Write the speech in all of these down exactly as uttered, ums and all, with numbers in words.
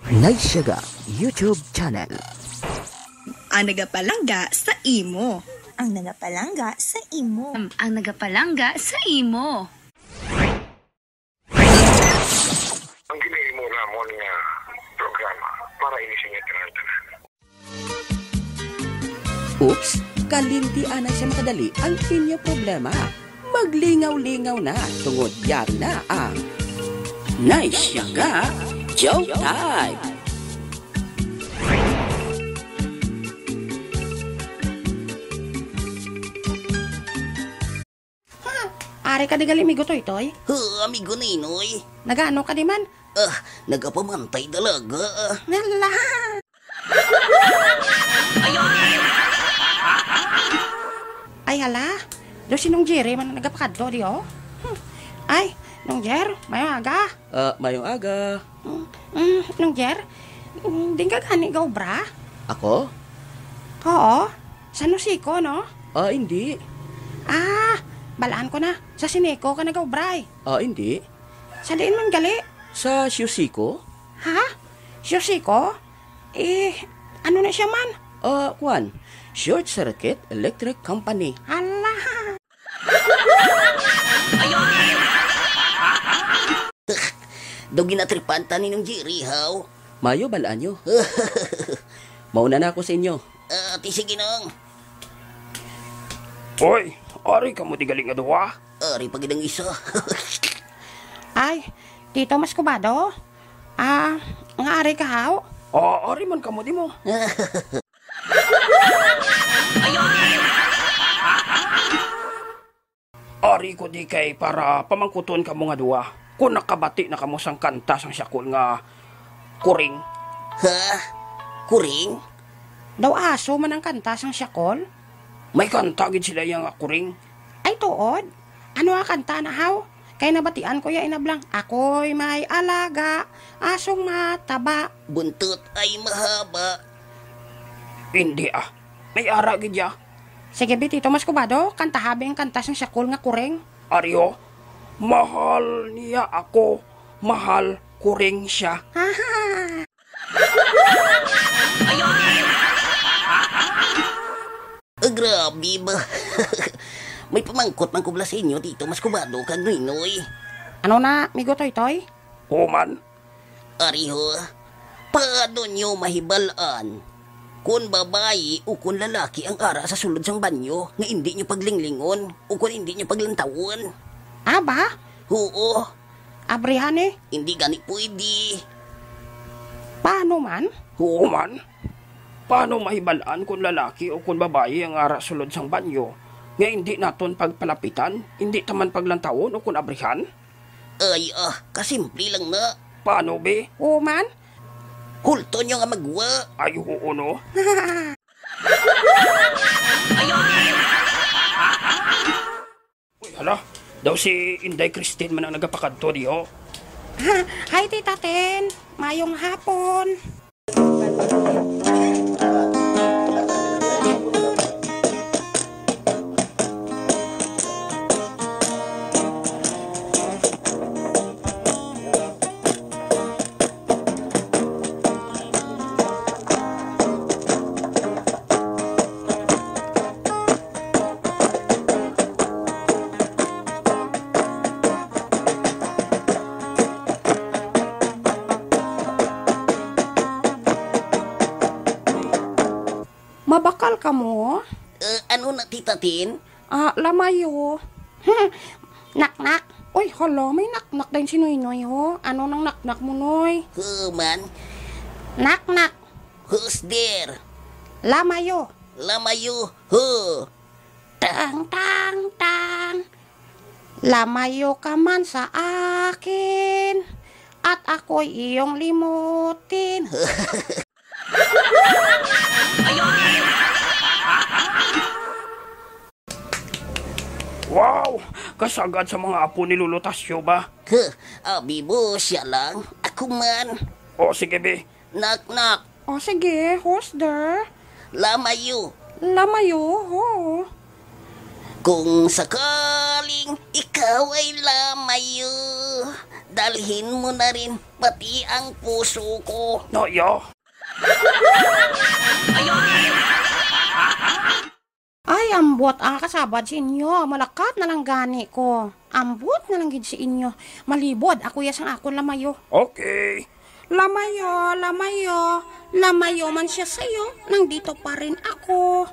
Naisyaga YouTube channel. Ang nagapalangga sa imo. Ang nagapalangga sa imo. Ang nagapalangga sa imo. Ang ginahimo namon nga programa para ini sa inyo tanan-tanan. Oops, kalinti anay sa makadali ang inyo problema. Maglingaw-lingaw na tungod yari na ang Naisyaga Joke Time. Ha, ari ka di gali, amigo Toytoy? Huh, amigo Ninoy. Nagaano ka di man? Ah, nagapamantay talaga. Hala! Ay, hala. Do si Nong Jerry man ang nagapakadto di, oh. Hmm. Ay, Nong Jer, mayong aga. Ah, mayong aga. Mm, mm, Nong Jer, mm, din ka gani gaobra? Ako? Oo. Sa Nusiko, no? Ah, hindi. Ah, balaan ko na. Sa Sineco ka nagaobra, eh. Ah, hindi. Sa diin man gali? Sa Siusico. Ha? Siusico? Eh, ano na siya man? Ah, kwan. Short Circuit Electric Company. Hala! Daw ginatripan ta ni Nong Jerry, haw? Mayo, balaan nyo. Mauna na ako sa inyo. Ah, ti sige, Nong. Oy, ari kamo di gali nga duha? Ari pa gid ang isa. Ay, Tito Mascobado? Ah, nga ari ka, haw? Ah, ari man kamo di mo. Ari ko di kay para pamangkuton kamo nga duha, kung nakabati na kamo sang kanta sang Siakol nga Kuring. Ha? Kuring? Daw aso man ang kanta sang Siakol? May kanta gid sila iya nga Kuring. Ay, tuod? Ano nga kanta na, haw? Kay nabatian ko ya inablang, "Ako'y may alaga, asong mataba." Buntot ay mahaba. Hindi, ah. May ara gid ya. Sige, bi, Tito Mascobado, kantaha bi ang kanta sang Siakol nga Kuring. Ari, oh. Mahal niya ako, mahal ko rin siya. Ah, grabe ba? May pamangkot man ko bala sa inyo, Tito Mascobado kag Noynoy. Ano na, Migo Toytoy? Human. Ari ho, paano nyo mahibal-an kon babayi o kon lalaki ang ara sa sulod sang banyo nga indi nyo paglinglingon o kon indi nyo paglantawon? Aba? Huo. Abrihan, eh. Indi gani pwede. Paano man? Huo man. Paano mahibal-an kon lalaki o kon babayi ang ara sulod sang banyo nga indi naton pagpalapitan, indi ta man paglantawon o kon abrihan? Ay, ah, kasimple lang na. Paano, be? Oo man. Hulto nyo nga magwa. Ay, oo, no? Uy, hala. Daw si Inday Christine man ang nagapakadto diho. Hi, Tita Ten. Mayong hapon. Mabakal kamo? Eh, ano na, Tita Tin? Ah, lamayo. Naknak. Uy, hala, may naknak dayon si Noynoy, ho. Ano nang naknak mo, Noy? Human. Naknak. Who's there? Lamayo. Lamayo, ho. Tang, tang, tang. Lamayo ka man sa akin, at ako'y iyong limutin. Wow! Kasagad sa mga apo ni Lolo Tasyo ba? Huh, abi mo, siya lang. Ako man. O, sige, be. Knock, knock. O, sige, who's there? Lamayo. Lamayo, ho. Kung sakaling ikaw ay lamayo, dalhin mo na rin pati ang puso ko. Naya. Ay, ambot ang kasabad sa inyo. Malakat na lang gani ko. Ambot na lang gid sa inyo. Malibod, ako ya sang akon lamayo. Okay. Lamayo, lamayo. Lamayo man siya sa'yo, nandito pa rin ako.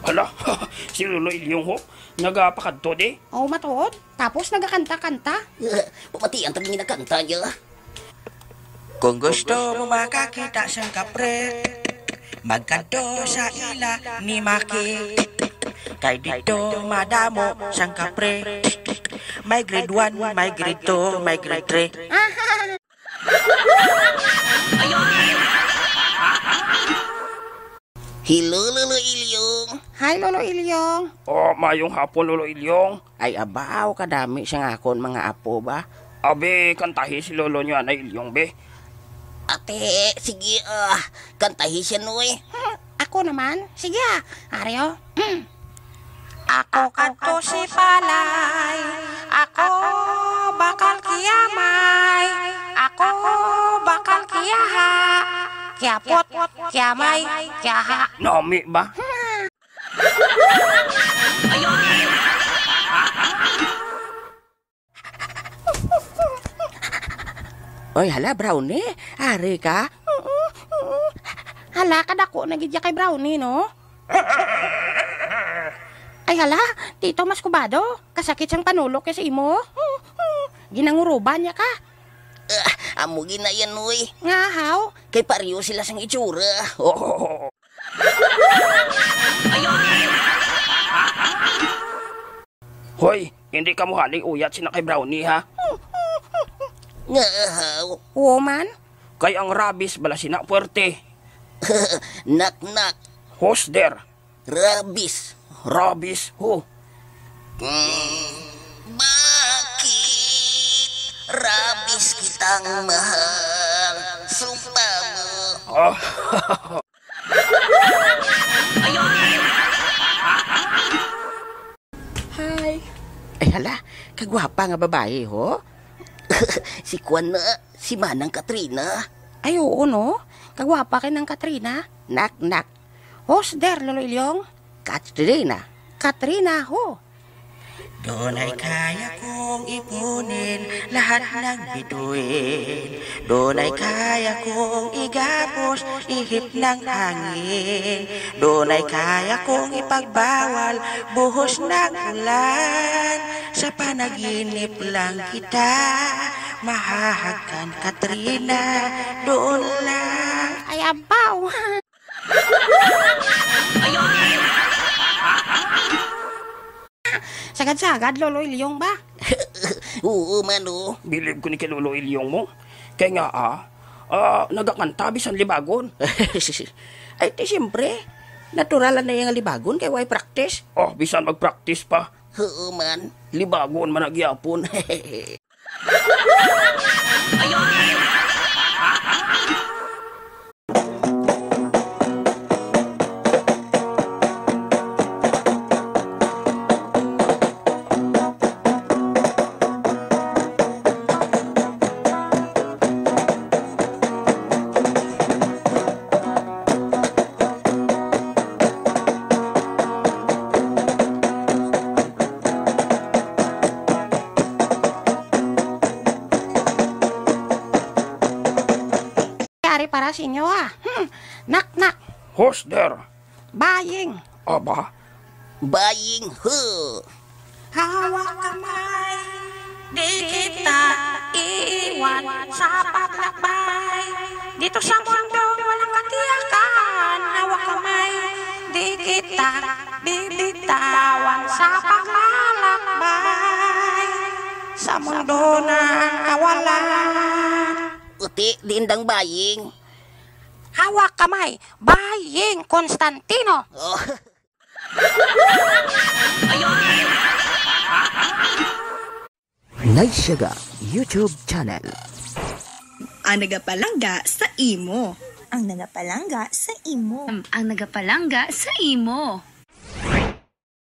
Hala, si Lolo Ilyong ho, nagapakadto di. Oh, matuod? Tapos nagakanta-kanta? Pamatian ta gid nga kanta niya. Kung gusto mo makakita sang kapre, magkadto sa ila ni Maki. Kay dito madamo sang kapre. May grade one, may grade two, may grade three. Hello, Lolo Ilyong. Hi, Lolo Ilyong. Oh, mayong hapon, Lolo Ilyong. Ay, abaw, kadami sang akon mga apo ba? Abi, kantahi si Lolo niyo, Anay Ilyong, be. Ate, sige, ah, kantahi siya, Noy. Hmm, ako naman. Sige, ah. Ari, oh. Hmm. Ako kadto si Palay, ako bakal kiyamay, ako bakal kiyaha, kiyapot, kiyamay, kiyaha. Nami ba? Oy, hala, Brownie, ari ka? Hala, kadako na gid ya kay Brownie, no? Ay, hala, Tito Maskubado, kasakit sang panulok ya sa imo. Ginanguruban niya ka. Ah, amo gid na yan, uy. Nga, haw? Kay pareho sila sang itsura. Hoy, hindi ka mo haling uyat sina kay Brownie, ha? Nga, haw? Woman? Kay ang rabies bala sina puwerte. Knock, knock. Who's there? Rabies. Rabies, ho? Mm, bakit rabies kitang mahal? Sumpa mo. Ah. Hi. Ay, hala, kagwapa nga babayi, ho? Si kwan na, si Manang Katrina. Ay, oo, no? Kagwapa kay Nang Katrina. Knock, knock. Who's there, Lolo Ilyong? Katrina. Katrina, ho. Dunay kaya kong ipunin lahat ng bituin. Dunay kaya kong igapos ihip ng hangin. Dunay kaya kong ipagbawal buhos ng ulan. Sa panaginip lang kita mahahagkan, Katrina, doon lang. Ay, abaw! Sagad-sagad, Lolo Ilyong ba? Oo man, oh. Bilib ko ni kay Lolo Ilyong mo. Kay nga, ah, ah, nagakanta bisan libagon. Ay, ti, siyempre. Natural na iya nga libagon kay way practice. Oh, bisan mag-practice pa. Oo man. Libagon man na gyapon. Ari para sa inyo, ah. Hmm. Knock, knock. Who's there? Buying. Aba? Buying who? Hawak kamay, di kita iiwan sa paglakbay. Dito sa mundong walang katiyakan, hawak kamay, di Nawala. Uti, diin dang baying? Hawak kamay, baying Constantino. Oh. Naisyaga YouTube channel. Ang nagapalangga sa imo. Ang nagapalangga sa imo. Ang nagapalangga sa imo.